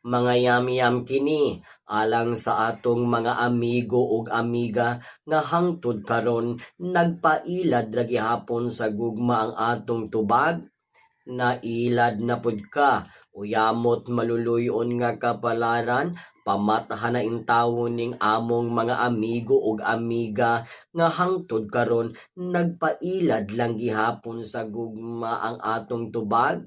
Mga yam-yam kini alang sa atong mga amigo ug amiga nga hangtod karon nagpailad ra gihapon sa gugma ang atong tubag. Nailad na pud ka, uyamot maluluy-on nga kapalaran, pamatha na intawon ning among mga amigo ug amiga nga hangtod karon nagpailad lang gihapon sa gugma ang atong tubag.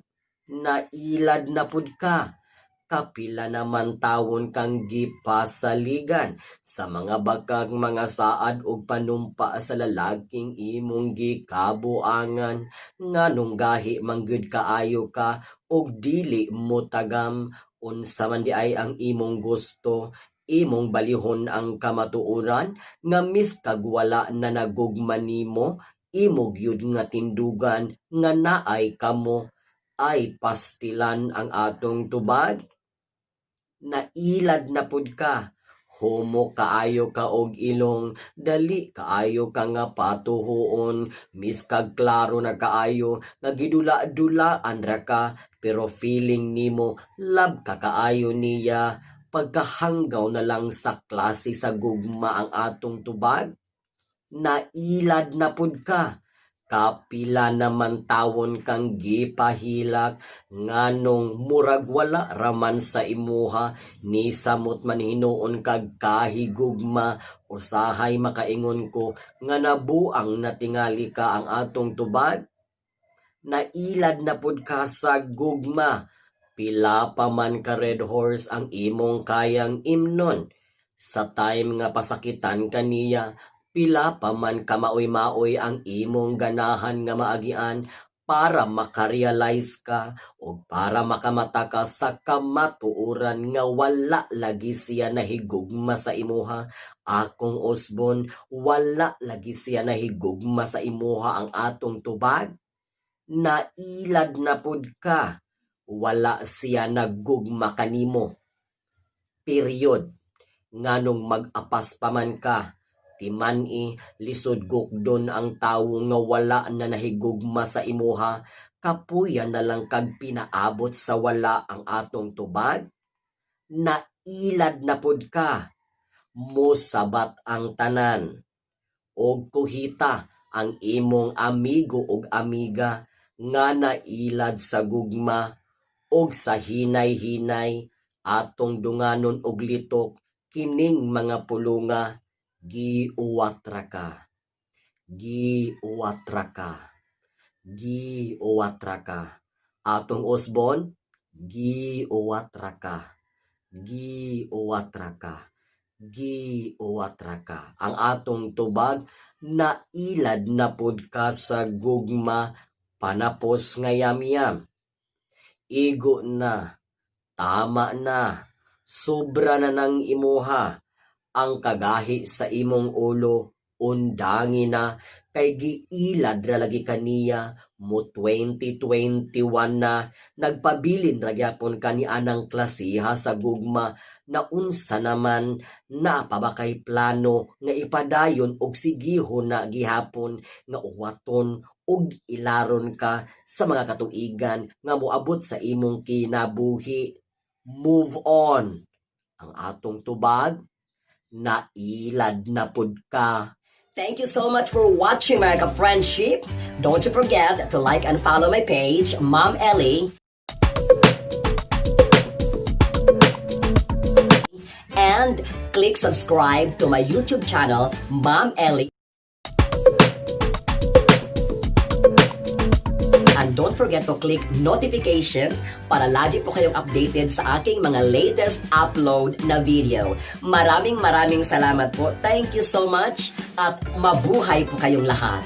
Nailad na pud ka, kapila naman tawon kang gipasaligan sa mga bakag mga saad ug panumpa sa lalaking imong gikabuangan, nganong gahi man gyud kaayo ka ug dili mo tagam. Unsa man diay ang imong gusto? Imong balihon ang kamatuoran nga miskag wala na nagugma nimo, imo gyud nga tindugan nga naay kamo? Ay pastilan ang atong tubag. Nailad na pud ka, humok kaayo ka og ilong, dali kaayo ka nga patuhuon, miskag klaro na kaayo nga gidula-dulaan ra ka, pero feeling nimo love ka kaayo niya. Pagkahanggaw na lang sa klase sa gugma ang atong tubag. Nailad na pud ka, kapila naman tawon kang gipahilak, nganong murag wala raman sa imuha, ni samot man hinuon kag kahigugma. Usahay makaingon ko nga nabuang natingali ka ang atong tubag. Nailad na pud ka sa gugma, pila pa man ka Red Horse ang imong kayang imnon sa time nga pasakitan kaniya? Pila pa man ka maoy-maoy ang imong ganahan nga maagian para makarealize ka o para makamata ka sa kamatuoran nga wala lagi siya nahigugma sa imuha? Akong usbon, wala lagi siya nahigugma sa imuha ang atong tubag. Nailad na pud ka, wala siya naggugma kanimo. Period. Nganong mag-apas pa man ka? Timan-i, lisod gukdon ang tawo nga wala na nahigugma sa imuha. Kapuya na lang kag pinaabot sa wala ang atong tubag. Nailad na pud ka, mosabat ang tanan og kuhita ang imong amigo ug amiga nga nailad sa gugma, og sa hinay-hinay atong dunganon og litok kining mga pulunga: giuwat ra ka, giuwat ra ka, giuwat ra ka. Atong usbon, giuwat ra ka, giuwat ra ka, giuwat ra ka. Ang atong tubag, nailad na pud ka sa gugma. Panapos nga yamyam. Igo na, tama na, sobra na nang imuha. Ang kagahi sa imong ulo, undangi na, kay giilad ra lagi kaniya mo. 2021 na, nagpabilin ra gyapon kani anang klasiha sa gugma na. Unsa naman, naa pa ba kay plano nga ipadayon og sigihon na gihapon nga uwaton ug ilaron ka sa mga katuigan nga moabot sa imong kinabuhi? Move on. Ang atong tubag, nailad na pud ka. Thank you so much for watching, mga ka-friendship. Don't you forget to like and follow my page, Mom Ellie. And click subscribe to my YouTube channel, Mom Ellie. And don't forget to click notification para lagi po kayong updated sa aking mga latest upload na video. Maraming maraming salamat po. Thank you so much at mabuhay po kayong lahat.